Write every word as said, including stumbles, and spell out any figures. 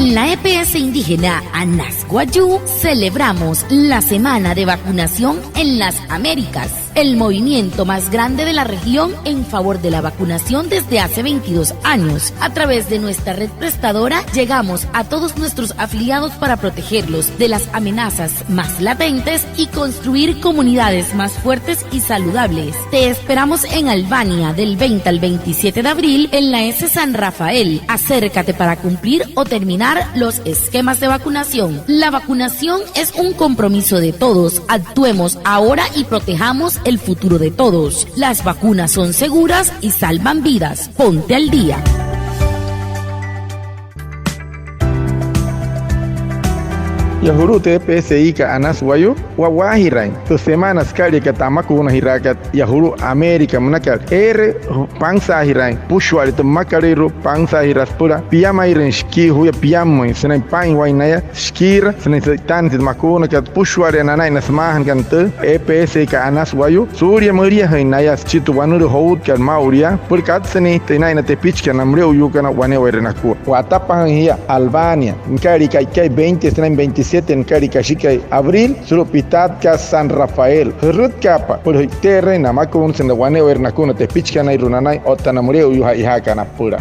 En la E P S indígena Anas Wayuu celebramos la Semana de Vacunación en las Américas, el movimiento más grande de la región en favor de la vacunación desde hace veintidós años. A través de nuestra red prestadora, llegamos a todos nuestros afiliados para protegerlos de las amenazas más latentes y construir comunidades más fuertes y saludables. Te esperamos en Albania del veinte al veintisiete de abril en la S San Rafael. Acércate para cumplir o terminar los esquemas de vacunación. La vacunación es un compromiso de todos. Actuemos ahora y protejamos el futuro de todos. Las vacunas son seguras y salvan vidas. Ponte al día. Yaa julu'u tü E P S I kat Anas Wayuu, wa'waajiraain tü semana sükalia kat tü amakuunajiraakat yaa julu'u América münakat, eere pansaajiraain süpüshua'ale tü mmakalüirua, pansaajiraa süpüla piamairüin shikii juya piammüin sünain paa'inwain naya shikiira sünain sü'itaanüinjatüin tü makuunakat. Süpüshua'ale nanain na sümaajanakana tü E P S I kat Anas Wayuu, suulia müliajüin naya süchi tü wanülüü joutkat maa'ulu yaa, süpüla katsüinjatüin naa'in na tepichikana na müle'uyuukana wane'ewaire nakua. Wa'atapajüin jia Albania nükalia ka'ikai veinte sünain veintisiete nükalia kashikai abril sulu'u pitaatkat San Rafael. Jürütkaapa süpüla ji'ite'erüin namakuuna sünain wane'ewaire nakua na tepichikanairua nanain otta na müle'uyuu che'ojaakana apüla.